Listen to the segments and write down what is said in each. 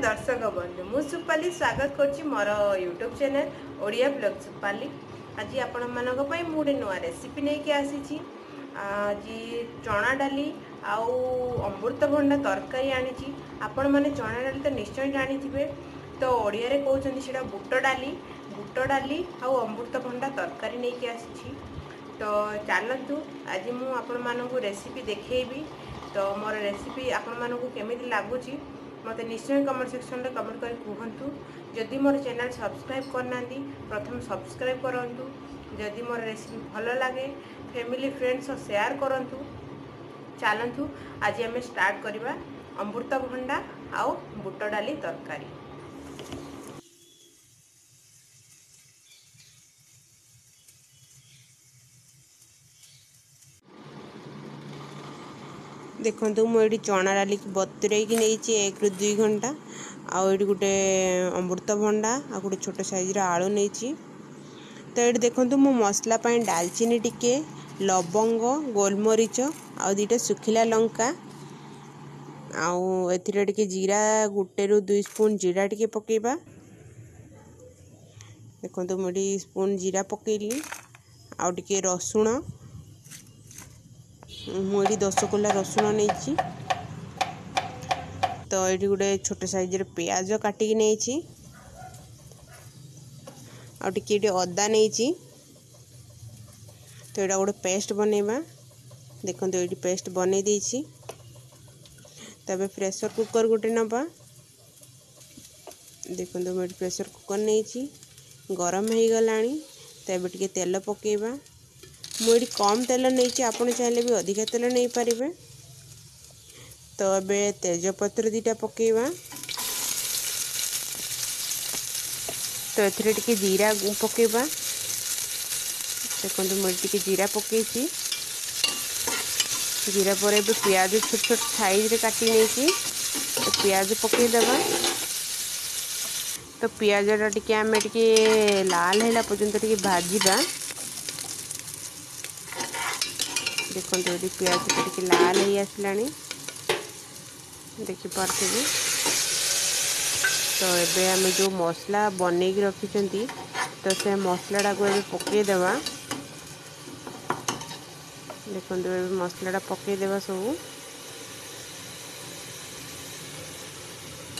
ଦର୍ଶକ ବନ୍ଧୁ, ମୁଁ ସୁପାଲି ସ୍ୱାଗତ କରୁଛି ମୋର ୟୁଟ୍ୟୁବ୍ ଚ୍ୟାନେଲ୍ ଓଡ଼ିଆ ବ୍ଲଗ୍ ସୁପାଲି। ଆଜି ଆପଣମାନଙ୍କ ପାଇଁ ମୁଁ ଗୋଟେ ନୂଆ ରେସିପି ନେଇକି ଆସିଛି। ଆଜି ଚଣା ଡାଲି ଆଉ ଅମୃତଭଣ୍ଡା ତରକାରୀ ଆଣିଛି। ଆପଣମାନେ ଚଣା ଡାଲି ତ ନିଶ୍ଚୟ ଜାଣିଥିବେ, ତ ଓଡ଼ିଆରେ କହୁଛନ୍ତି ସେଇଟା ବୁଟ ଡାଲି। ବୁଟ ଡାଲି ଆଉ ଅମୃତଭଣ୍ଡା ତରକାରୀ ନେଇକି ଆସିଛି। ତ ଚାଲନ୍ତୁ, ଆଜି ମୁଁ ଆପଣମାନଙ୍କୁ ରେସିପି ଦେଖେଇବି। ତ ମୋର ରେସିପି ଆପଣମାନଙ୍କୁ କେମିତି ଲାଗୁଛି, ମୋତେ ନିଶ୍ଚୟ କମେଣ୍ଟ ସେକ୍ସନରେ କମେଣ୍ଟ କରି କୁହନ୍ତୁ। ଯଦି ମୋର ଚ୍ୟାନେଲ୍ ସବସ୍କ୍ରାଇବ୍ କରିନାହାନ୍ତି, ପ୍ରଥମେ ସବସ୍କ୍ରାଇବ୍ କରନ୍ତୁ। ଯଦି ମୋର ରେସିପି ଭଲ ଲାଗେ, ଫ୍ୟାମିଲି ଫ୍ରେଣ୍ଡ ସହ ସେୟାର କରନ୍ତୁ। ଚାଲନ୍ତୁ, ଆଜି ଆମେ ଷ୍ଟାର୍ଟ କରିବା ଅମୃତଭଣ୍ଡା ଆଉ ବୁଟ ଡାଲି ତରକାରୀ। ଦେଖନ୍ତୁ, ମୁଁ ଏଇଠି ଚଣା ଡାଲିକି ବତୁରେଇକି ନେଇଛି 1ରୁ 2 ଘଣ୍ଟା। ଆଉ ଏଇଠି ଗୋଟେ ଅମୃତଭଣ୍ଡା ଆଉ ଗୋଟେ ଛୋଟ ସାଇଜ୍ର ଆଳୁ ନେଇଛି। ତ ଏଇଠି ଦେଖନ୍ତୁ, ମୁଁ ମସଲା ପାଇଁ ଡାଲଚିନି ଟିକେ, ଲବଙ୍ଗ, ଗୋଲମରିଚ ଆଉ 2ଟା ଶୁଖିଲା ଲଙ୍କା, ଆଉ ଏଥିରେ ଟିକେ ଜିରା, 1ରୁ 2 ସ୍ପୁନ୍ ଜିରା ଟିକେ ପକାଇବା। ଦେଖନ୍ତୁ, ମୁଁ ଏଠି ସ୍ପୁନ୍ ଜିରା ପକାଇଲି। ଆଉ ଟିକେ ରସୁଣ, ମୁଁ ଏଠି 10 କୋଲା ରସୁଣ ନେଇଛି। ତ ଏଇଠି ଗୋଟେ ଛୋଟ ସାଇଜ୍ର ପିଆଜ କାଟିକି ନେଇଛି, ଆଉ ଟିକେ ଏଠି ଅଦା ନେଇଛି। ତ ଏଇଟା ଗୋଟେ ପେଷ୍ଟ ବନେଇବା। ଦେଖନ୍ତୁ, ଏଇଠି ପେଷ୍ଟ ବନେଇ ଦେଇଛି। ତ ଏବେ ପ୍ରେସର କୁକର୍ ଗୋଟେ ନେବା। ଦେଖନ୍ତୁ, ମୁଁ ଏଠି ପ୍ରେସର କୁକର୍ ନେଇଛି, ଗରମ ହେଇଗଲାଣି। ତ ଏବେ ଟିକେ ତେଲ ପକାଇବା। ମୁଁ ଏଠି କମ୍ ତେଲ ନେଇଛି, ଆପଣ ଚାହିଁଲେ ବି ଅଧିକା ତେଲ ନେଇପାରିବେ। ତ ଏବେ ତେଜପତ୍ର 2ଟା ପକାଇବା। ତ ଏଥିରେ ଟିକେ ଜିରା ପକାଇବା। ଦେଖନ୍ତୁ, ମୁଁ ଏଠି ଟିକେ ଜିରା ପକାଇଛି। ଜିରା ପରେ ଏବେ ପିଆଜ ଛୋଟ ଛୋଟ ସାଇଜ୍ରେ କାଟି ନେଇଛି, ତ ପିଆଜ ପକାଇଦେବା। ତ ପିଆଜଟା ଟିକେ ଆମେ ଟିକେ ଲାଲ ହେଲା ପର୍ଯ୍ୟନ୍ତ ଟିକେ ଭାଜିବା। ଦେଖନ୍ତୁ, ଏଠି ପିଆଜଟା ଟିକେ ଲାଲ ହେଇ ଆସିଲାଣି, ଦେଖିପାରୁଥିବେ। ତ ଏବେ ଆମେ ଯେଉଁ ମସଲା ବନେଇକି ରଖିଛନ୍ତି, ତ ସେ ମସଲାଟାକୁ ଏବେ ପକାଇଦେବା। ଦେଖନ୍ତୁ, ଏବେ ମସଲାଟା ପକାଇଦେବା ସବୁ।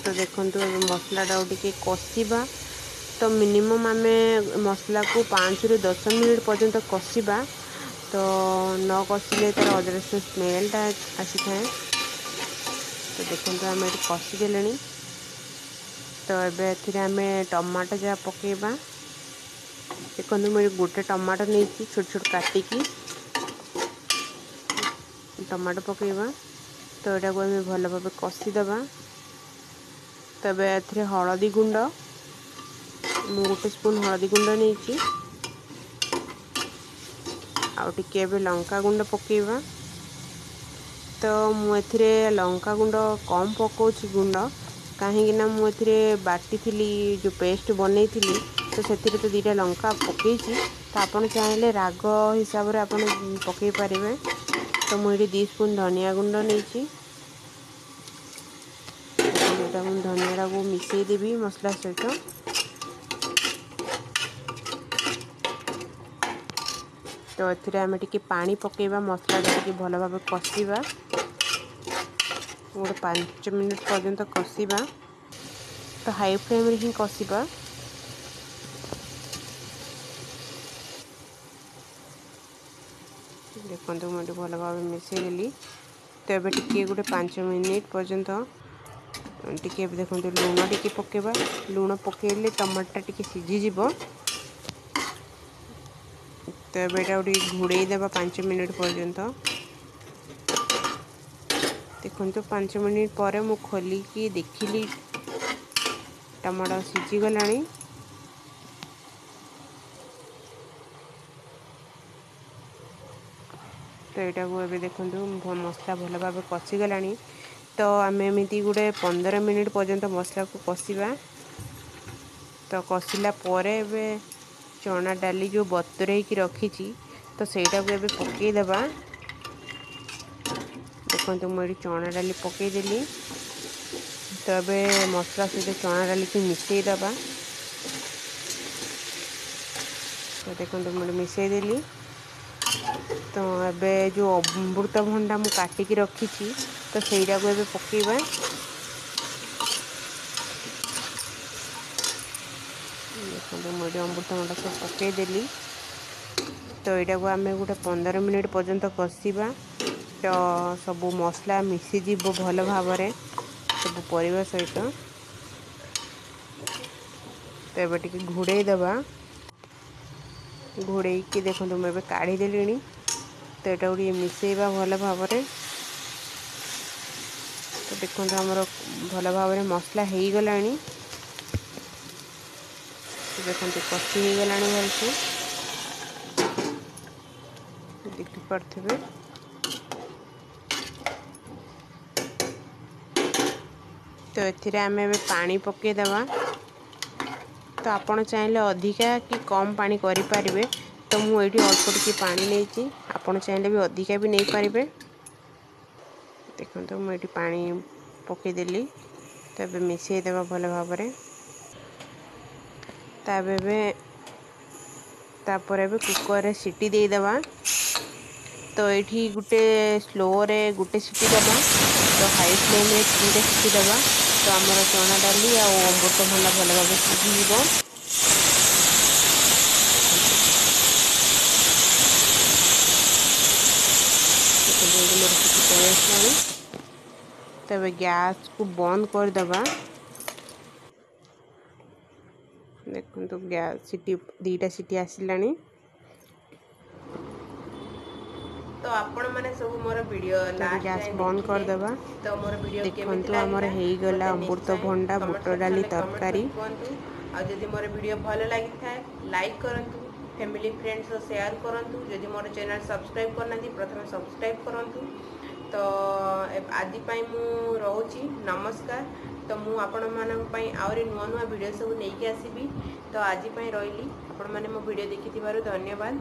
ତ ଦେଖନ୍ତୁ, ଏବେ ମସଲାଟାକୁ ଟିକେ କଷିବା। ତ ମିନିମମ୍ ଆମେ ମସଲାକୁ 5ରୁ 10 ମିନିଟ୍ ପର୍ଯ୍ୟନ୍ତ କଷିବା। ତ ନ କଷିଲେ ତା'ର ଅଦା ରସୁଣ ସ୍ମେଲ୍ଟା ଆସିଥାଏ। ତ ଦେଖନ୍ତୁ, ଆମେ ଏଠି କଷିଦେଲେଣି। ତ ଏବେ ଏଥିରେ ଆମେ ଟମାଟୋ ଯାହା ପକାଇବା। ଦେଖନ୍ତୁ, ମୁଁ ଏଠି ଗୋଟେ ଟମାଟୋ ନେଇଛି, ଛୋଟ ଛୋଟ କାଟିକି ଟମାଟୋ ପକାଇବା। ତ ଏଟାକୁ ଆମେ ଭଲ ଭାବେ କଷିଦେବା। ତ ଏବେ ଏଥିରେ ହଳଦୀ ଗୁଣ୍ଡ, ମୁଁ 1 ସ୍ପୁନ୍ ହଳଦୀ ଗୁଣ୍ଡ ନେଇଛି। ଆଉ ଟିକେ ଏବେ ଲଙ୍କା ଗୁଣ୍ଡ ପକାଇବା। ତ ମୁଁ ଏଥିରେ ଲଙ୍କା ଗୁଣ୍ଡ କମ୍ ପକାଉଛି ଗୁଣ୍ଡ, କାହିଁକିନା ମୁଁ ଏଥିରେ ବାଟିଥିଲି, ଯେଉଁ ପେଷ୍ଟ ବନେଇଥିଲି, ତ ସେଥିରେ ତ 2ଟା ଲଙ୍କା ପକାଇଛି। ତ ଆପଣ ଚାହିଁଲେ ରାଗ ହିସାବରେ ଆପଣ ପକାଇ ପାରିବେ। ତ ମୁଁ ଏଠି 2 ସ୍ପୁନ୍ ଧନିଆ ଗୁଣ୍ଡ ନେଇଛି। ଏଇଟା ମୁଁ ଧନିଆଟାକୁ ମିଶାଇ ଦେବି ମସଲା ସହିତ। ତ ଏଥିରେ ଆମେ ଟିକେ ପାଣି ପକାଇବା, ମସଲାଟା ଟିକେ ଭଲ ଭାବେ କଷିବା, ଗୋଟେ 5 ମିନିଟ୍ ପର୍ଯ୍ୟନ୍ତ କଷିବା। ତ ହାଇ ଫ୍ଲେମ୍ରେ ହିଁ କଷିବା। ଦେଖନ୍ତୁ, ମୁଁ ଏଠି ଭଲ ଭାବେ ମିଶାଇଦେଲି। ତ ଏବେ ଟିକେ ଗୋଟେ 5 ମିନିଟ୍ ପର୍ଯ୍ୟନ୍ତ ଟିକେ ଏବେ ଦେଖନ୍ତୁ, ଲୁଣ ଟିକେ ପକାଇବା। ଲୁଣ ପକାଇଲେ ଟମାଟୋଟା ଟିକେ ସିଝିଯିବ। ତ ଏବେ ଏଟାକୁ ଟିକେ ଘୋଡ଼େଇ ଦେବା 5 ମିନିଟ୍ ପର୍ଯ୍ୟନ୍ତ। ଦେଖନ୍ତୁ, 5 ମିନିଟ୍ ପରେ ମୁଁ ଖୋଲିକି ଦେଖିଲି, ଟମାଟୋ ସିଝିଗଲାଣି। ତ ଏଇଟାକୁ ଏବେ ଦେଖନ୍ତୁ, ମସଲା ଭଲ ଭାବେ କଷିଗଲାଣି। ତ ଆମେ ଏମିତି ଗୋଟେ 15 ମିନିଟ୍ ପର୍ଯ୍ୟନ୍ତ ମସଲାକୁ କଷିବା। ତ କଷିଲା ପରେ ଏବେ ଚଣା ଡାଲି ଯେଉଁ ବତୁରେଇକି ରଖିଛି, ତ ସେଇଟାକୁ ଏବେ ପକାଇଦେବା। ଦେଖନ୍ତୁ, ମୁଁ ଏଠି ଚଣା ଡାଲି ପକାଇଦେଲି। ତ ଏବେ ମସଲା ସହିତ ଚଣା ଡାଲିକି ମିଶାଇ ଦେବା। ତ ଦେଖନ୍ତୁ, ମୁଁ ମିଶାଇ ଦେଲି। ତ ଏବେ ଯେଉଁ ଅମୃତଭଣ୍ଡା ମୁଁ କାଟିକି ରଖିଛି, ତ ସେଇଟାକୁ ଏବେ ପକାଇବା। ଦେଖନ୍ତୁ, ମୁଁ ଏଠି ଅମୃତଭଣ୍ଡା ସବୁ ପକାଇଦେଲି। ତ ଏଇଟାକୁ ଆମେ ଗୋଟେ 15 ମିନିଟ୍ ପର୍ଯ୍ୟନ୍ତ କଷିବା, ତ ସବୁ ମସଲା ମିଶିଯିବ ଭଲ ଭାବରେ ସବୁ ପରିବା ସହିତ। ତ ଏବେ ଟିକେ ଘୋଡ଼େଇ ଦେବା। ଘୋଡ଼େଇକି ଦେଖନ୍ତୁ, ମୁଁ ଏବେ କାଢ଼ିଦେଲିଣି। ତ ଏଟାକୁ ଟିକେ ମିଶାଇବା ଭଲ ଭାବରେ। ତ ଦେଖନ୍ତୁ, ଆମର ଭଲ ଭାବରେ ମସଲା ହେଇଗଲାଣି। ଦେଖନ୍ତୁ, କଷି ହେଇଗଲାଣି ଭଲସେ, ଦେଖିପାରୁଥିବେ। ତ ଏଥିରେ ଆମେ ଏବେ ପାଣି ପକାଇଦେବା। ତ ଆପଣ ଚାହିଁଲେ ଅଧିକା କି କମ୍ ପାଣି କରିପାରିବେ। ତ ମୁଁ ଏଇଠି ଅଳ୍ପ ଟିକେ ପାଣି ନେଇଛି, ଆପଣ ଚାହିଁଲେ ବି ଅଧିକା ବି ନେଇପାରିବେ। ଦେଖନ୍ତୁ, ମୁଁ ଏଇଠି ପାଣି ପକାଇଦେଲି। ତ ଏବେ ମିଶାଇ ଦେବା ଭଲ ଭାବରେ। ତାପରେ ଏବେ କୁକର୍ରେ ସିଟି ଦେଇଦେବା। ତ ଏଇଠି ଗୋଟେ ସ୍ଲୋରେ ଗୋଟେ ସିଟି ଦେବା, ତ ହାଇ ଫ୍ଲେମ୍ରେ 3ଟା ସିଟି ଦେବା। ତ ଆମର ଚଣା ଡାଲି ଆଉ ଅମୃତଭଣ୍ଡା ଭଲ ଭାବେ ସିଝିଯିବ। ଦେଖନ୍ତୁ, ଏଇଠି ମୋର ସିଟି ପଳେଇ ଆସିଲାଣି। ତ ଏବେ ଗ୍ୟାସ୍କୁ ବନ୍ଦ କରିଦେବା। ଦେଖନ୍ତୁ, ଗ୍ୟାସ୍ ସିଟି 2ଟା ସିଟି ଆସିଲାଣି। ତ ଆପଣମାନେ ସବୁ ମୋର ଭିଡ଼ିଓ ଲାଷ୍ଟ ଗ୍ୟାସ୍ ଯାଏଁ ବନ୍ଦ ଦେଖିଲେ, କରିଦେବା। ତ ମୋର ଭିଡ଼ିଓ କେମିତି ଦେଖନ୍ତୁ, ଆମର ଲାଗିଲା ହେଇଗଲା ମୋତେ ନିଶ୍ଚୟ ଅମୃତଭଣ୍ଡା କମେଣ୍ଟ ବୁଟ ଡାଲି ସେକ୍ସନରେ କମେଣ୍ଟ ତରକାରୀ। କରି କୁହନ୍ତୁ। ଆଉ ଯଦି ମୋର ଭିଡ଼ିଓ ଭଲ ଲାଗିଥାଏ, ଲାଇକ୍ କରନ୍ତୁ, ଫ୍ୟାମିଲି ଫ୍ରେଣ୍ଡ ସହ ସେୟାର କରନ୍ତୁ। ଯଦି ମୋର ଚ୍ୟାନେଲ୍ ସବସ୍କ୍ରାଇବ୍ କରିନାହାନ୍ତି, ପ୍ରଥମେ ସବସ୍କ୍ରାଇବ୍ କରନ୍ତୁ। ତ ଆଜି ପାଇଁ ମୁଁ ରହୁଛି, ନମସ୍କାର। ତ ମୁଁ ଆପଣମାନଙ୍କ ପାଇଁ ଆହୁରି ନୂଆ ନୂଆ ଭିଡ଼ିଓ ସବୁ ନେଇକି ଆସିବି। ତ ଆଜି ପାଇଁ ରହିଲି। ଆପଣମାନେ ମୋ ଭିଡ଼ିଓ ଦେଖିଥିବାରୁ ଧନ୍ୟବାଦ।